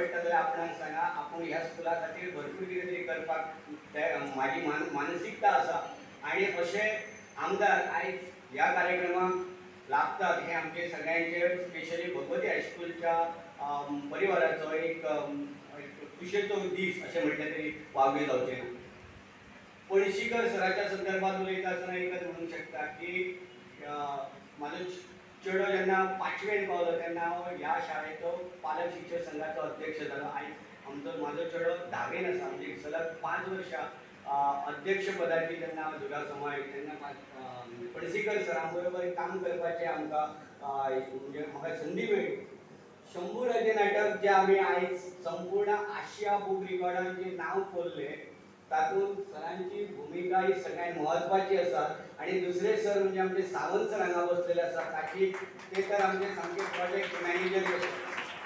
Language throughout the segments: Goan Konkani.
पडटा जाल्यार आपणाक सांगा, आपूण ह्या स्कुला खातीर भरपूर कितें तरी करपाक म्हाजी मानसिकता आसा. आनी अशे आमदार आयज ह्या कार्यक्रमाक लागतात हे आमचे सगळ्यांचे स्पेशली भगवती हायस्कुलच्या परिवाराचो एक खुशेचो दीस अशें म्हटलें तरी वावगें जावचें ना. पणशीकर सराच्या संदर्भात उलयता आसतना एकच म्हणूंक शकता की म्हाजो चेडो जेन्ना पांचवेन पावलो तेन्ना हांव ह्या शाळेचो पालक शिक्षक संघाचो अध्यक्ष जालो. आयज आमचो म्हाजो चेडो धावेन आसा, म्हणजे सलग 5 वर्सां अध्यक्षपदाची जेन्ना हांव झुजा सांबाळ्ळी तेन्ना पणसीकर सरां बरोबर काम करपाचें आमकां म्हणजे म्हाका संदी मेळ्ळी. शंभूराजे नाटक जें आमी आयज संपूर्ण आशिया बूक रिकॉर्डान जें नांव कोरलें तातूंत सरांची भुमिका ही सगळ्यांत म्हत्वाची आसा. आनी दुसरे सर म्हणजे आमचे सावंत सर हांगा बसलेले आसा, ताची ते तर आमचे सामके प्रोजेक्ट मॅनेजर कशे.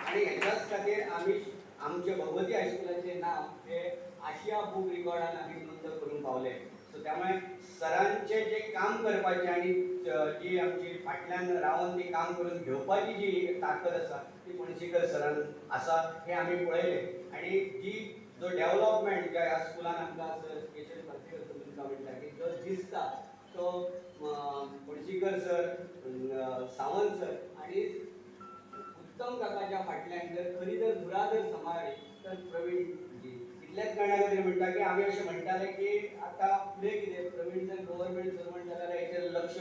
आनी हेच्याच खातीर आमी आमचे भगवती हायस्कुलाचें नांव हे आशिया बूक रिकॉर्डान आमी नोंद करूंक पावले. सो त्यामुळे सरांचें जें काम करपाचें आनी जी आमची फाटल्यान रावन ती काम करून घेवपाची जी ताकद आसा ती पणशीकर सरान आसा हें आमी पळयलें. आनी जी जो डेव्हलपमेंट ज्या ह्या स्कुलान आमकां सर स्पेशल पणसीकर सर तुमकां म्हणटा की जो दिसता तो पणशीकर सर, सावंत सर आनी उत्तम काकाच्या फाटल्यान जर खरी जर धुरा जर सांबाळ्ळी तर प्रवीण जी इतल्याच कारणा खातीर म्हणटा की आमी अशें म्हणटाले की आतां फुडें कितें प्रवीण जर गव्हर्मेंट सर्वंट जाल्यार हेचेर लक्ष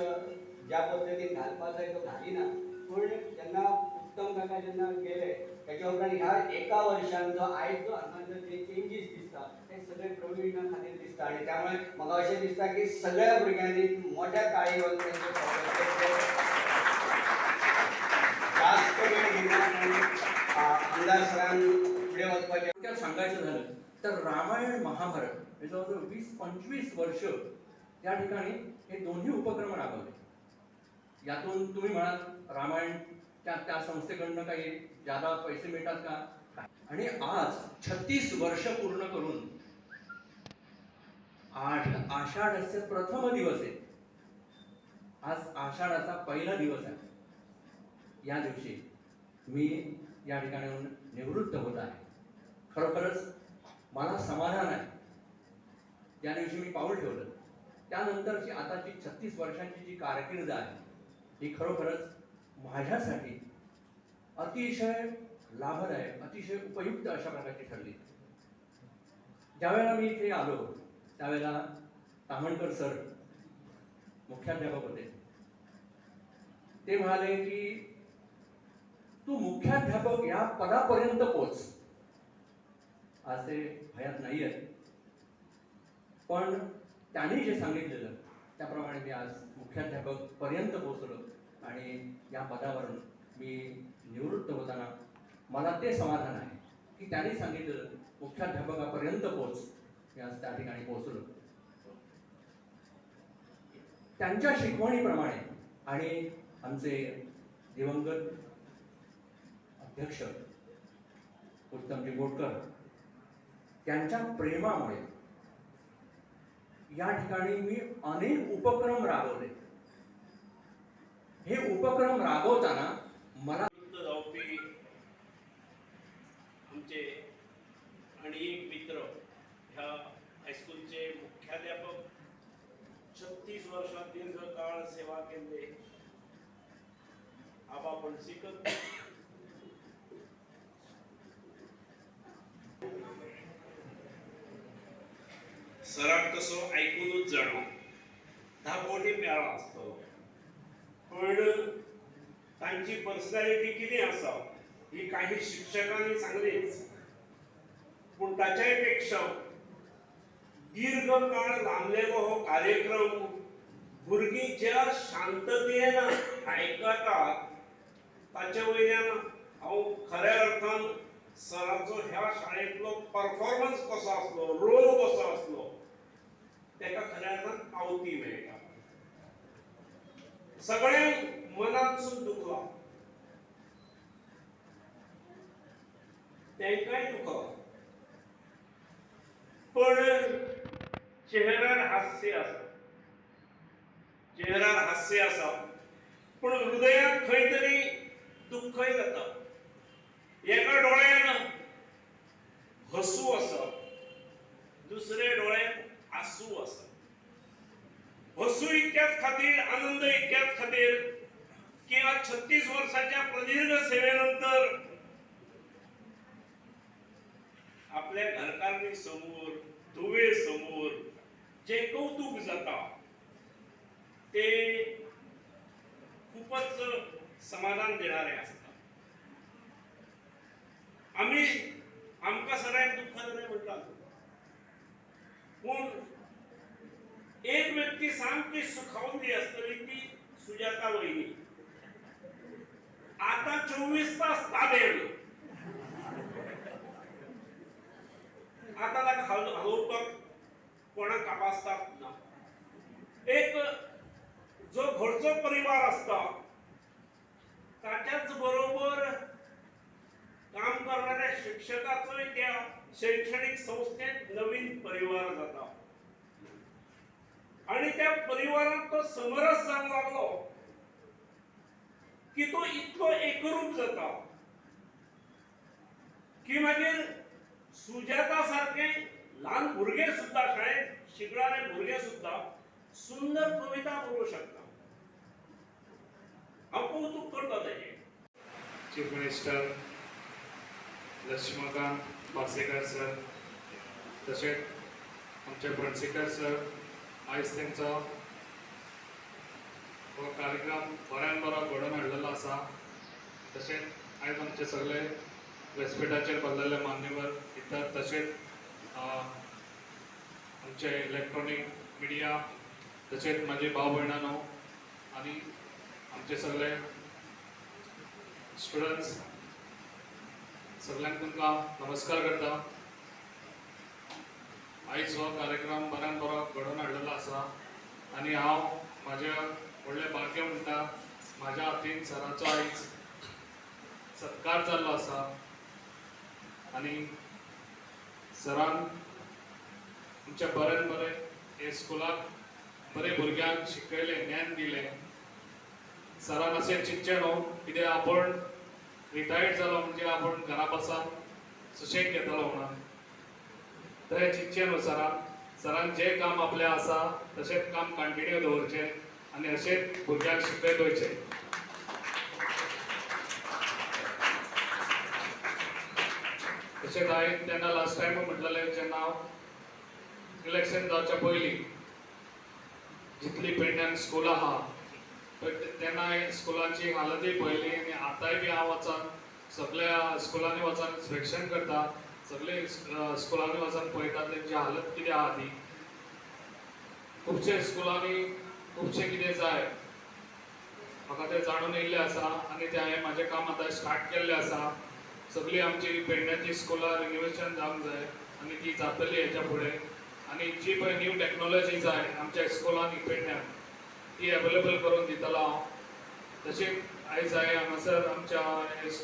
ज्या पद्दतीन घालपाक जाय तो घालिना. पूण जेन्ना उत्तम काका जेन्ना गेले त्याच्या उपरांत ह्या एका वर्षान जो आयज जो हांगा जे चेंजीस दिसता ते सगळे प्रवीणा खातीर दिसता. आनी त्यामुळे म्हाका अशें दिसता की सगळ्या भुरग्यांनी मोठ्या ताळी घालून त्यांचे जास्त वेळ घेना आमदार सरान फुडें वचपाचें. थोडक्यात सांगायचं झालं तर रामायण महाभारत हे जवळजवळ 20-25 वर्ष या ठिकाणी हे दोन्ही उपक्रम राबवले. यातून तुम्ही म्हणाल रामायण त्या त्या संस्थेकडनं काही जादा पैसे मिळतात का? आणि आज 36 वर्ष पूर्ण करून आषाढस्य प्रथम दिवस आहे. आज आषाढाचा पहिला दिवस आहे. या दिवशी मी या ठिकाणाहून निवृत्त होत आहे. खरोखरच मला समाधान आहे. ज्या दिवशी मी पाऊल ठेवलं त्यानंतरची आताची 36 वर्षांची जी कारकीर्द आहे ही खरोखरच माझ्यासाठी अतिशय लाभदायक, अतिशय उपयुक्त अशा प्रकारची ठरली. ज्यावेळेला मी इथे आलो त्यावेळेला ताम्हणकर सर मुख्याध्यापक होते. ते म्हणाले की तू मुख्याध्यापक या पदापर्यंत पोच. आज ते हयात नाही आहेत, पण त्यांनी जे सांगितलेलं त्याप्रमाणे मी आज मुख्याध्यापक पर्यंत पोचलो आणि या पदावरून मी निवृत्त होताना मला ते समाधान आहे की त्यांनी सांगितलेलं मुख्याध्यापकापर्यंत पोच, मी आज त्या ठिकाणी पोहोचलो. त्यांच्या शिकवणीप्रमाणे आणि आमचे दिवंगत अध्यक्ष उत्तमजी गोटकर त्यांच्या प्रेमामुळे या ठिकाणी मी अनेक उपक्रम राबवले. हे उपक्रम राबवताना मला जावपी आमचे आनी एक मित्र ह्या हायस्कूलचे मुख्याध्यापक 36 वर्षां दीर्घकाळ सेवा केल्ले आबा पणसीकर. सराक तसो आयकुनूच जाणा 10 कोटी मेळ्ळा आसतलो, पण तांची पर्सनॅलिटी कितें आसा ही काही शिक्षकांनी सांगलीच, पूण ताच्याय पेक्षा दीर्घकाळ लांबलेलो हो कार्यक्रम भुरगीं ज्या शांततेन आयकतात ताचे वयल्यान हांव खऱ्या अर्थान सराचो ह्या शाळेंतलो परफॉर्मन्स कसो आसलो, रोल कसो आसलो ताका खऱ्या अर्थान पावती मेळटा. सगळ्यांक मनांतसून दुखला, तांकांय दुखला, पण चेहऱ्यार हास्य आसा, चेहऱ्यार हास्य आसा, पण हृदयात खंय तरी दुःखय जाता. एका डोळ्यान हसू आसा, दुसरे डोळ्याक आसू आसा. हसू इतक्याच खातीर, आनंद इतक्याच खातीर की आज 36 वर्साच्या प्रदीर्घ सेवेनंतर आपल्या घरकान्नी समोर, धुवे समोर जे कौतुक जाता ते खूपच समाधान देणारे आसता. आमी आमकां सगळ्यांक दुःख जालें म्हणटा, पूण एक व्यक्ती सामकी सुखावल्ली आसतली ती सुजाता वहिनी. आता 24 तास ताबेर, आता ताका हालोवपाक कोणाक कापासतात ना. एक जो घरचो परिवार आसता ताच्याच बरोबर काम करणाऱ्या शिक्षकाचोय त्या शैक्षणिक संस्थेत नवीन परिवार जाता आणि त्या परिवारात तो समरस जावंक लागलो की तो इतलो एकरूप जाता की मागीर सुजाता सारखे ल्हान भुरगे सुद्धा, शाळेत शिकणारे भुरगे सुद्धा सुंदर कविता बरोवंक शकता. हांव कौतुक करता तेजें. Chief minister Laxmikant Parsekar sir, तशेंच आमचे प्रिन्सिपल सर, आयज तेंचो हो कार्यक्रम बऱ्यान बरो घडोवन हाडलेलो आसा. तशेंच आयज आमचे सगळे व्यासपिठाचेर बसलेले मान्यवर इतर, तशेंच आमचे इलेक्ट्रॉनीक मिडिया, तशेंच म्हाजे भाव भयणांनो आनी आमचे सगळे स्टुडंट्स, सगळ्यांक तुमकां नमस्कार करता. आयज हो कार्यक्रम बऱ्यान बरो घडोवन हाडलेलो आसा आनी हांव म्हाजें व्हडलें भाग्य म्हणटा, म्हाज्या हातीन सराचो आयज सत्कार जाल्लो आसा आनी सरान आमच्या बऱ्यान बरें हे स्कुलाक बरे भुरग्यांक शिकयलें, ज्ञान दिलें. सरान अशें चिंतचें न्हू कित्याक आपूण रिटायर्ड जालो म्हणजे आपूण घरा बसान सुशेग घेतलो म्हणून, तशें चिंतचें न्हू सरान. सरान जें काम आपलें आसा तशेंच काम कंटिन्यू दवरचें आनी अशेंच भुरग्यांक शिकयत वयचें. तशेंच हांवें तेन्ना लास्ट टायम म्हटलेलें, जेन्ना हांव इलेक्शन जावच्या पयलीं जितली पेडण्यान स्कुलां आहा तेन्ना हांवें स्कुलांची हालतूय पळयली आनी आतांय बी हांव वचोन सगळ्या स्कुलांनी वचोन इन्स्पेक्शन करता, सगळे स्कुलांनी वचोन पळयता तेंची हालत कितें आहा ती. खुबशे स्कुलांनी खुबशें कितें जाय म्हाका तें जाणून येयल्लें आसा आनी तें हांवें म्हाजें काम आतां स्टार्ट केल्लें आसा. सगळीं आमची पेडण्याची स्कुलां रिनोवेशन जावंक जाय आनी ती जातली हेच्या फुडें. आनी जी पळय न्यू टॅक्नोलॉजी जाय आमच्या स्कुलांनी पेडण्यान ती अवेलेबल करून दितलो हांव. तशेंच आयज हांवें हांगासर आमच्या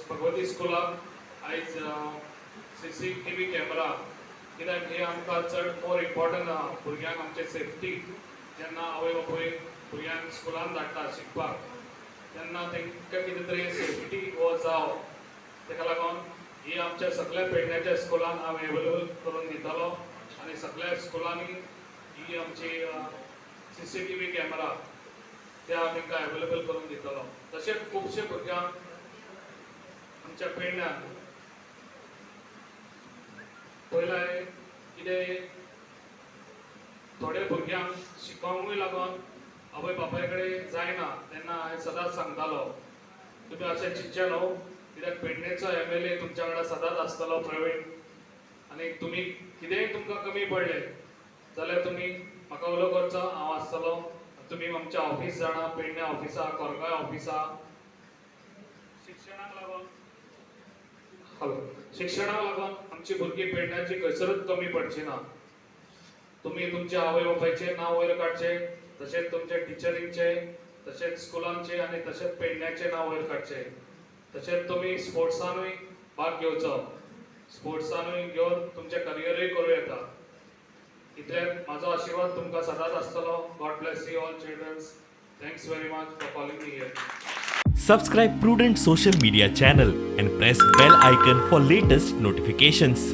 भगवती स्कुलाक आयज CCTV camera, कित्याक हे आमकां चड मोर इम्पॉर्टंट आहा भुरग्यांक आमचे सेफ्टी. जेन्ना आवय बापूय भुरग्यांक स्कुलान धाडटा शिकपाक तेन्ना तांकां कितें तरी सेफ्टी हो जावो, ताका लागून ही आमच्या सगळ्या पेडण्याच्या स्कुलान हांव अवेलेबल करून दितलो आनी सगळ्या स्कुलांनी ही आमची CCTV camera ते हांव तांकां अवेलेबल करून दितलो. तशेंच खुबशे भुरग्यांक आमच्या पेडण्यान पयलें कितें थोडे भुरग्यांक शिकोवंकूय लागून आवय बापाय कडेन जायना, तेन्ना हांवें सदांच सांगतालो तुमी अशें चिंतचें न्हू कित्याक पेडणेचो MLA तुमच्या वांगडा सदांच आसतलो प्रवीण, आनी तुमी कितेंय तुमकां कमी पडलें जाल्यार तुमी म्हाका उलो करचो, हांव आसतलो. तुमी आमच्या ऑफिस जाणा, पेडणे ऑफिसा, कोरगांव ऑफिसा. शिक्षणाक लागून हॅलो शिक्षणाक लागून आमची भुरगीं पेडण्याची खंयसरूच कमी पडची ना. तुमी तुमच्या आवय बापायचें नांव वयर काडचें, तशेंच तुमच्या टिचरींचें, तशेंच स्कुलांचें आनी तशेंच पेडण्याचें नांव वयर काडचें. तशेंच तुमी स्पोर्ट्सानूय भाग घेवचो, स्पोर्ट्सानूय घेवन तुमचें करियरूय करूं येता. इतल्यान म्हाजो आशिर्वाद तुमकां सदांच आसतलो. God bless you all childrens. Thanks very much for calling me here. Subscribe Prudent Social Media channel and press bell icon for latest notifications.